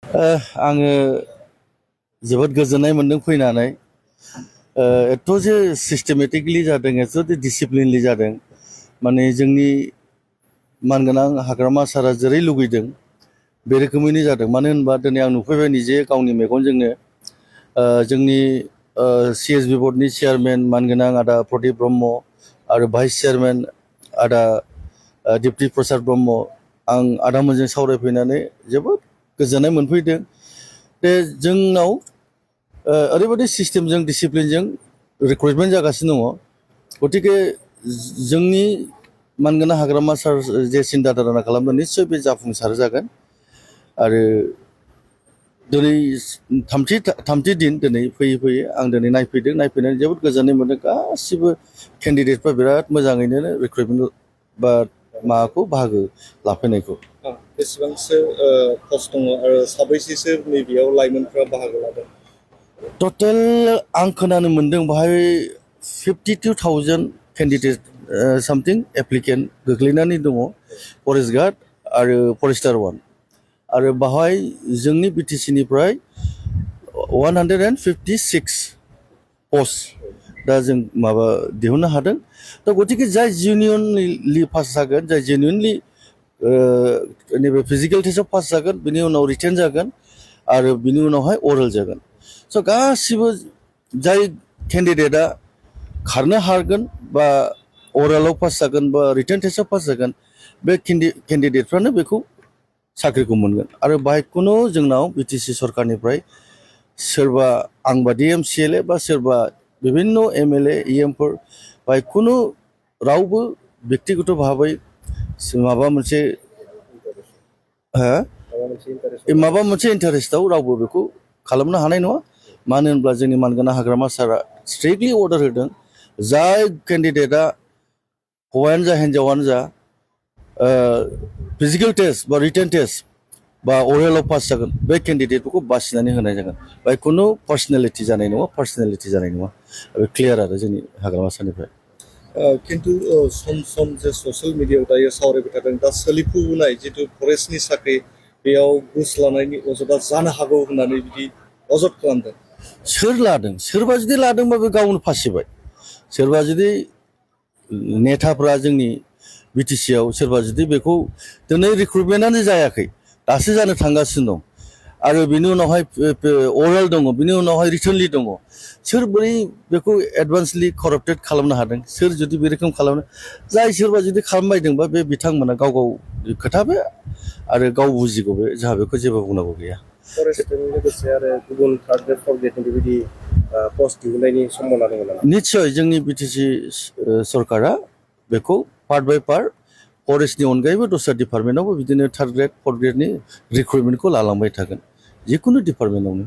आङो जोबोद गोजोननाय मोन्दों फैनानै एथ' जे सिस्टेमेटिकलि जादों एथ' जे डिसिप्लिनलि जादों माने जोंनि मानगोनां हाग्रामा सारा जेरै लुगैदों बे रोखोमैनो जादों मानो होनबा दिनै आं नुफैबाय निजे गावनि मेगनजोंनो जोंनि CSB बर्डनि चेयारमेन मानगोनां आदा प्रदीप ब्रह्म आरो भाइस चेयारमेन आदा दिप्ति प्रसाद ब्रह्म आं आदामोनजों सावरायफैनानै जोबोद गोजोननाय मोनफैदों दे जोंनाव ओरैबायदि सिस्टेमजों डिसिप्लिनजों रिक्रुटमेन्ट जागासिनो दङ गतिके जोंनि मानगोनां हाग्रामा सार जे सिन्था धारना खालामदों निस्सय बे जाफुंसार जागोन आरो दिनै थामथि दिन दिनै फैयै फैयै आं दिनै नायफैनानै जोबोद गोजोननाय मोन्दों गासिबो केन्डिडेटफ्रा बिराद मोजाङैनो रिक्रुटमेन्ट बा माबाखौ बाहागो लाफैनायखौ बेसेबांसो पस्ट दङ आरो साबैसेसो नैबेयाव लाइमोनफ्रा बाहागो लादों टटेल आं खोनानो मोन्दों बाहाय 52,000 केन्डिडेट सामथिं एप्लिकेन्ट गोग्लैनानै दङ फरेस्ट गार्ड आरो फरेस्टार 1 आरो बाहाय जोंनि BTC-निफ्राय 156 पस्ट दा जों माबा दिहुननो हादों दा गतिके जाय जेन्युइनलि पास जागोन जाय जेन्युइनलि नैबे फिजिकेल टेस्टआव पास जागोन बिनि उनाव रिटेन जागोन आरो बिनि उनावहाय अरेल जागोन स' गासिबो जाय केन्डिडेटआ खारनो हागोन बा अरेलाव पास जागोन बा रिटेन टेस्टआव पास जागोन बे केन्डिडेटफ्रानो बेखौ साख्रिखौ मोनगोन आरो बाहाय खुनु जोंनाव BTC सरकारनिफ्राय सोरबा आंबादि MCLA बा सोरबा बिभिन्न MLA EMफोर बाहाय खुनु रावबो व्यक्तिगत भाबै माबा मोनसे इन्टारेस्टआव रावबो बेखौ खालामनो हानाय नङा मानो होनब्ला जोंनि मानगोनां हाग्रामा सारा स्ट्रिक्टलि अर्डार होदों जाय केन्डिडेटआ हौवायानो जा हिन्जावानो जा फिजिकेल टेस्ट बा रिटेन टेस्ट बा अरेलाव पास जागोन बे केन्डिडेटफोरखौ बासिनानै होनाय जागोन बाहाय खुनु पार्सनेलिटि जानाय नङा बे क्लियार आरो जोंनि हाग्रामा सारनिफ्राय खिन्थु सम जे ससियेल मिडियायाव दायो सावरायबाय थादों दा सोलिफुनाय जिथु फरेस्टनि साख्रि बेयाव घुस लानायनि अजदआ जानो हागौ होननानै बिदि अजद खालामदों सोर लादों सोरबा जुदि लादोंबा बे गावनो फासिबाय सोरबा जुदि नेताफ्रा जोंनि BTC-आव सोरबा जुदि बेखौ दिनै रिक्रुटमेन्टआनो जायाखै दासो जानो थांगासिनो दं आरो बिनि उनावहाय अरेल दङ बिनि उनावहाय रिटनलि दङ सोर बोरै बेखौ एडभान्सलि कराप्टेड खालामनो हादों सोर जुदि बे रोखोम खालामनो जाय सोरबा जुदि खालामबायदोंबा बे बिथांमोना गाव खोथा बे आरो गाव बुजिगौ बे जोंहा बेखौ जेबो बुंनांगौ गैया फरेस्टजों लोगोसे आरो गुबुन थार्ड ग्रेड फर्थ ग्रेडनि बेबायदि पस्ट दिहुननायनि सम्भावना दङ नामा निस्सय जोंनि BTC सरकारा बेखौ पार्ट बाय पार्ट फरेस्टनि अनगायैबो दस्रा डिपार्टमेन्टआवबो बिदिनो थार्ड ग्रेड फर्थ ग्रेडनि रिक्रुटमेन्टखौ लालांबाय थागोन जिखुनु डिपार्टमेन्टआवनो